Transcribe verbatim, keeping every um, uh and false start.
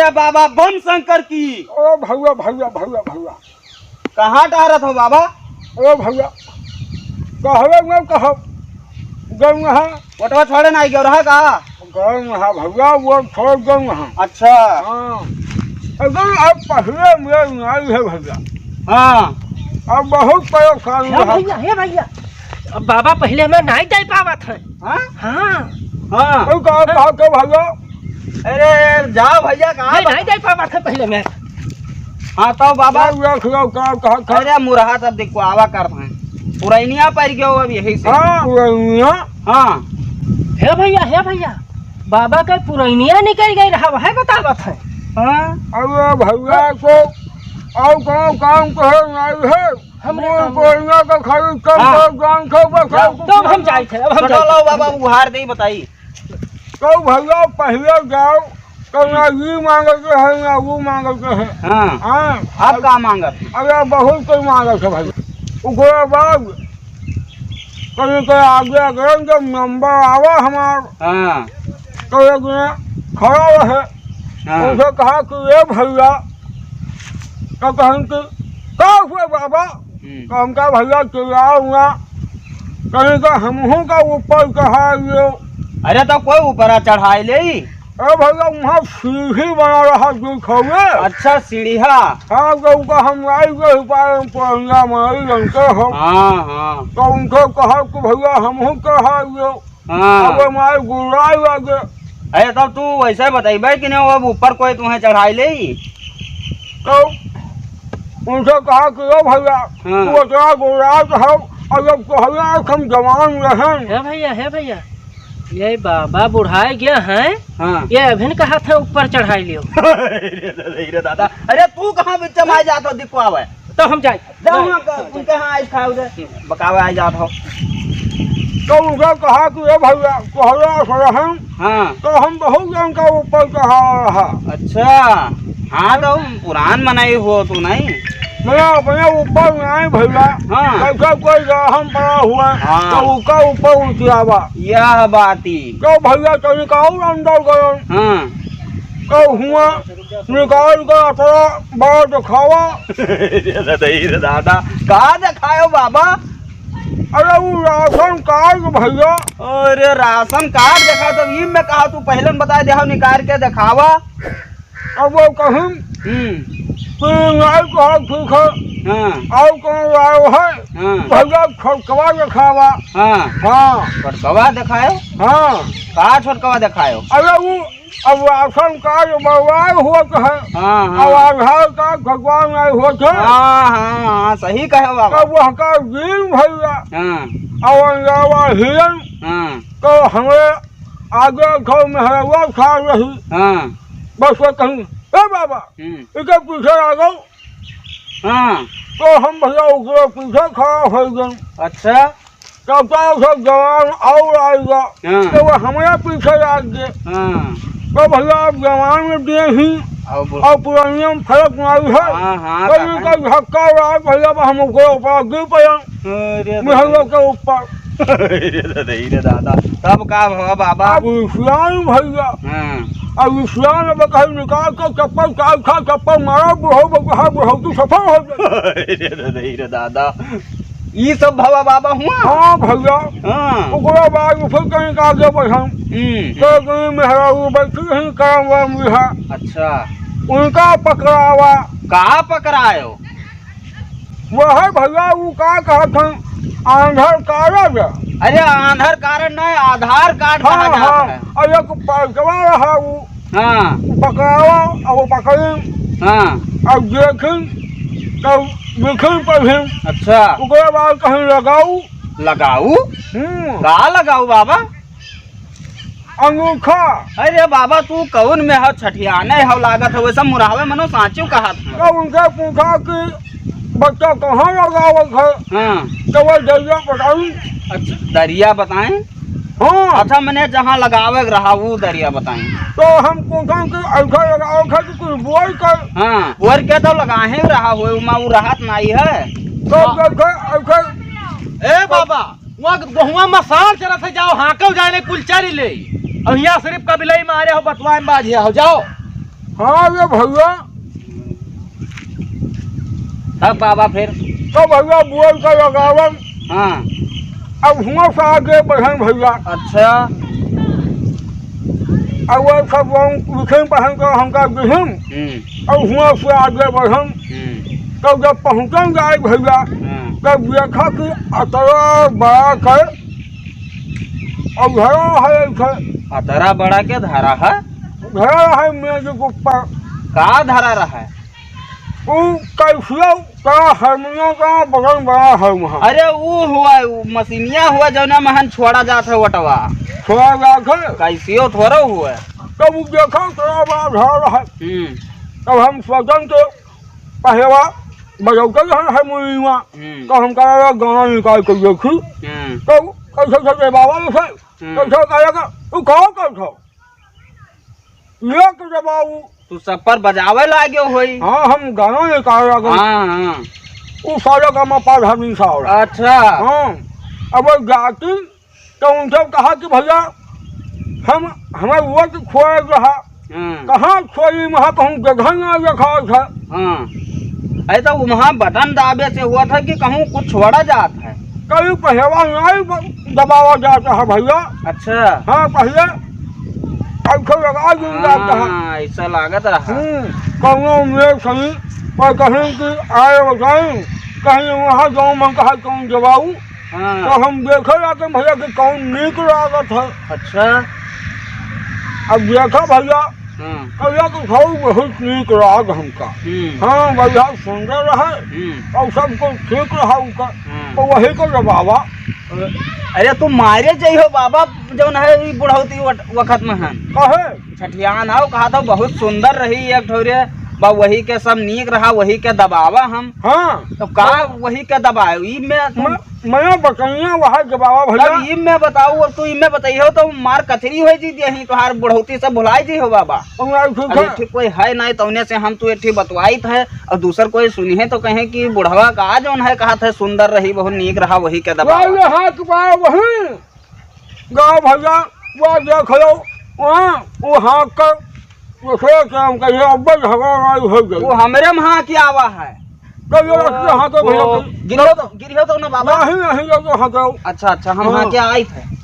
ए बाबा बम शंकर की। ओ भउआ, भउआ, भउआ, भउआ। कहाँ टहरत हो बाबा? ओ भउआ, कहवे न कहब, गउँ हा। ओटवा छोड़े नाहीं गयो रहा का? गउँ हा भउआ, वो छोड़ गउँ हा। अच्छा। हाँ। अगर अब पहिले में नाहीं है भउआ। हाँ। अब बहुत परेशान हे रहा। भइया, हे भइया, अब बाबा पहिले में नाहीं दे पावत है। हाँ? हाँ। हाँ। तू का, का के भइया? अरे, जाओ भइया, कहाँ नहीं, बा-, नहीं दे पावा था पहिले में। हाँ, तो बाबा। का हुआ, का, का, का, का? अरे, मुरहा तब देखो, आवा करत हैं। पुरैनिया पर गयो अब यही से। हाँ, पुरैनिया। हाँ। हे भइया, हे भइया, बाबा के पुरैनिया निकल गई रहा, वह बतावत है। हाँ। अरे भइया को, और कौन काम कहे नहीं है? हमरे वो काम। पुरैनिया का खाली कम हाँ। कर, जान खाओ, बस जाओ, खाओ, तो अब हम जाए थे, अब हम तो जाए थे। लाओ बाबा, उहार दे, बताई। तो भइया पहिले जाओ, तो ना ये मांगत है, ना वो मांगत है। हाँ। हाँ। अब का मांगत? अरे बहुत कोई मांगत है भाई। ओकरे बाद कहीं के आगे अगर जब नंबर आवा हमार, हाँ। तो एक जने खड़ा रहे। हाँ। उनसे कहा कि "ए भइया", तो कहन कि "का हुआ बाबा?" हम्म। तो हमका भइया चिल्लाओ ना, कहीं का हमहू का ऊपर चढ़ा लियो। अरे तो कोई ऊपर चढ़ाई ले। अरे भइया, वहाँ सीढ़ी बना रहा दुई ठो में। अच्छा, सीढ़िया। हाँ, तो उनका हम आई गए ऊपर, हम पुरनिया मारी जनते हो। हाँ, हाँ। तो उनको कहा कि "भइया, हमहू चढ़ा लियो।" हाँ। अब हमारे गुर्राए लागे। अरे, तब तू वैसे बतइबे कि नहीं, अब ऊपर कोई तुम्हें चढ़ाई ले? तो उनसे कहा कि "ओ भइया, हाँ। तू इतना गुर्रात हो, और जब कहला हम जवान रहन।" हे भइया, हे भइया, ये बाबा बुढ़ाए गया है, हाँ। ये अभिन कहा था ऊपर चढ़ाई लियो। अरे दादा, अरे तू कहाँ बीच में आ जात हो, दिखवावे? तो हम जाए। जाओ वहाँ का, उनके यहाँ आइस खाओ दे। बकावे आ जात हो। तो उनका कहा कि "ए भइया, तोहरा असरहन, हाँ। तो हम बहुत जन का ऊपर चढ़ा रहा।" अच्छा, हाँ, तो पुरान मनई हो तू नहीं? मैं अपने ऊपर नहीं भइया, हाँ। कैसे कोई रहन पड़ा हुआ, हाँ। तो उसका ऊपर उतरावा। यह बात ही। तो भइया, तनिक और अंदर गयो। हाँ। तो हुआ निकाल के अपना बार दिखावा। अरे दादा, रे दादा, का दिखायो बाबा? अरे वो राशन कार्ड भइया। अरे राशन कार्ड देखा तो ई में कहा तू पहले न बताए देहा निकाल के दिखावा। अब वो कहीं हम्म। कि नहीं कहा ठीक है। हाँ। और कौन लायो है? हाँ। भइया छोटकवा दिखावा। हाँ। हाँ। छोटकवा दिखायो? हाँ। का छोटकवा दिखायो? अरे वो अब राशन कार्ड बनवाए होत है, हाँ, हाँ। अब आधार कार्ड भगवान नहीं होत है। हाँ, हाँ, हाँ, सही कहे बाबा। तब वह का दिन भइया, हाँ। अब अंगावा हिरन, हाँ। तो हमरे आगे घर में हरवा खा रही। हाँ। बस वो कहीं, "ए बाबा, हम्म। इके पीछे आ जाओ।" हाँ। तो हम भइया ओकरे पीछे खड़ा हो गए। अच्छा। तब तक सब जवान और आएगा, हाँ। तो वो हमारे पीछे लाग गए। हाँ। तो भइया, अब जवान में दे ही, और बु- और पुरानिया में फर्क नहीं है। हाँ, हाँ, तो कहाँ? इनका धक्का रहा भइया, अब हम ओकरे ऊपर गिर पड़े। अरे मिहरवा दादा। के ऊपर। अरे दादा, अरे दादा, तब का भवा बाबा? अब इस्लाम भइया। हाँ। अब इस्लाम अब कहीं निकाल के चप्पल, काल खा चप्पल मारा, बुढ़ऊ बबुआ, बुढ़ऊ तू सफल हो जाए। अरे दादा, अरे दादा। ई सब भवा बाबा हुआ? हाँ भइया। हाँ। ओकरा बाद में फिर कहीं का आगे बढ़म। हम्म। तो कहीं मेहरारू बैठी रही, काम वाम रहा। अच्छा। उनका पकड़ावा। का पकड़ायो? वह भइया, वो का कहत हन, आधार कार्ड। अरे, आधार कार्ड नहीं, आधार कार्ड कहा हाँ, जात हाँ। है। और एक पैसवा रहा, वो हाँ। पकड़ावा, और वो पकड़िन। हाँ। और देखिन, तब लिखिन पढ़िन। अच्छा। ओकरे बाद कहीं लगाऊ। लगाऊ? हम्म। का लगाऊ बाबा? अंगूठा। अरे बाबा, तू कौन में हो, छठियाने हो लागत हो, वैसा मुरावे मनो साँचो कहत है। तो उनसे पूछा कि बच्चा कहाँ लगावत है? हाँ। तो वो दरिया बताई। अच्छा, दरिया बताएं? हाँ। अच्छा, मने जहाँ लगावे के रहा, वो दरिया बताई। तो हम पूछा कि ऐसा लगावत है कि कुछ बोल कर। हाँ, बोल के तो लगाए रहा हो, उमा वो रहत नहीं है। तो हाँ। जब ऐसा ए बाबा, वहाँ गहुआ में साँढ़ चरत है, जाओ हाँको जाने कुल चरि ले। और यहाँ सिर्फ कबिलई मारे हो, बतवाए में बाझे हो, जाओ। हाँ रे भइया। तब बाबा फिर? तो भइया बोल के लगावन। हाँ। अब हुआँ से आगे बढ़न भइया। अच्छा। अब वो सब वहाँ लिखन पढ़न के हमका दिहन। हम्म। अब हुआँ से आगे बढ़न। हम्म। तब जब पहुँचन जाए भइया, हाँ। तब देखा कि अतरा बड़ा के अब धरा है ऐसे। अतरा बड़ा के धरा है? धरा है मेज के ऊपर। का धरा रहा है? ऊ कैसियो का हारमोनियम का बटन बड़ा है वहाँ। अरे ऊ हुआ, ऊ मशीनिया हुआ जौना महन छोड़ा जात है वटवा। छोड़ा जात है? कैसियो थोड़ा हुआ। तब ऊ देखा थोड़ा बड़ा धरा है। हम्म। तब हम सोचन के पहलवा बजौते रहन है मुनीमा। हम्म। तो हम कहा गाना निकाल के देखी। हम्म। तो कैसे से रे बाबा से, हम्म। कैसे कहेगा, "तू कहो कैसे?" ये तो जब बाबू तू सब पर बजावे लाग्यो होई। हाँ, हम गाना निकाल रहा हाँ, हाँ। वो सारे का मा पाधानी सावरा। अच्छा। हाँ, अब वो जाती तो उनसे कहा कि भइया, हम, हमार वोट खोए रहा। हाँ। कहाँ खोई, वहाँ कहूँ जगह ना रखा था। हाँ। अरे तो वहाँ बटन दाबे से हुआ था कि कहूँ कुछ छोड़ा जात है। कहीं पहलवा नहीं ब-, दबावा जाता है भइया। अच्छा। हाँ, पहले ऐसे लगा दिया जाता है। हाँ, ऐसा लागत रहा। हम्म, कौनो उम्मीद सही, पर कहीं कि आए बताई, कहीं वहाँ गाँव में कहा कौन जवाऊ, हाँ। तो हम देखे जाते भइया कि कौन नीक लागत है। अच्छा। अब देखा भइया, हाँ। भइया तो खाऊ बहुत नीक लाग हमका। हम्म। हाँ, भइया सुंदर रहे हम्म। और सब कुछ ठीक रहा उनका। हाँ। तो वही को जब बाबा। अरे तू मारे जइहो बाबा, जौन है ई बुढ़ौती वट-, वखत में हन। कहे? छठियान आओ, कहा था बहुत सुंदर रही एक ठौरे, बा वही के सब नीक रहा, वही के दबावा हम। हाँ। तो का वही के दबाए? ई में तुम मैं, मैं बतैया वहाँ दबावा भइया। अब ई में बताऊ, अब तू ई में बतैहो तो मार कचरी हो जी देही, तोहार बुढ़ौती सब भुलाई जी हो बाबा। अब यार ठीक अब है। एक ठे कोई है नहीं, तौने से हम तू एक ठे बतवाइत है, और दूसर कोई सुनिहे तो कहे कि बुढ़वा का जौन है कहत है सुंदर रही, बहुत नीक रहा, वही के दबावा। वाह, ये हाथ बा वही। गाँव भइया, वो देख लो, वहाँ, वो हाथ कर, वो सोच हम कहिए, अब झगड़ा लड़ाई हो गई। वो हमरे में हाँ क्या आवा है? कहिए, वो, रखिए, हाँ तो भइया, वो, गिरियो तो, गिरियो तो ना बाबा? नहीं, नहीं, ये तो हाँ तो। अच्छा, अच्छा, हम हाँ। हाँ क्या आई थे?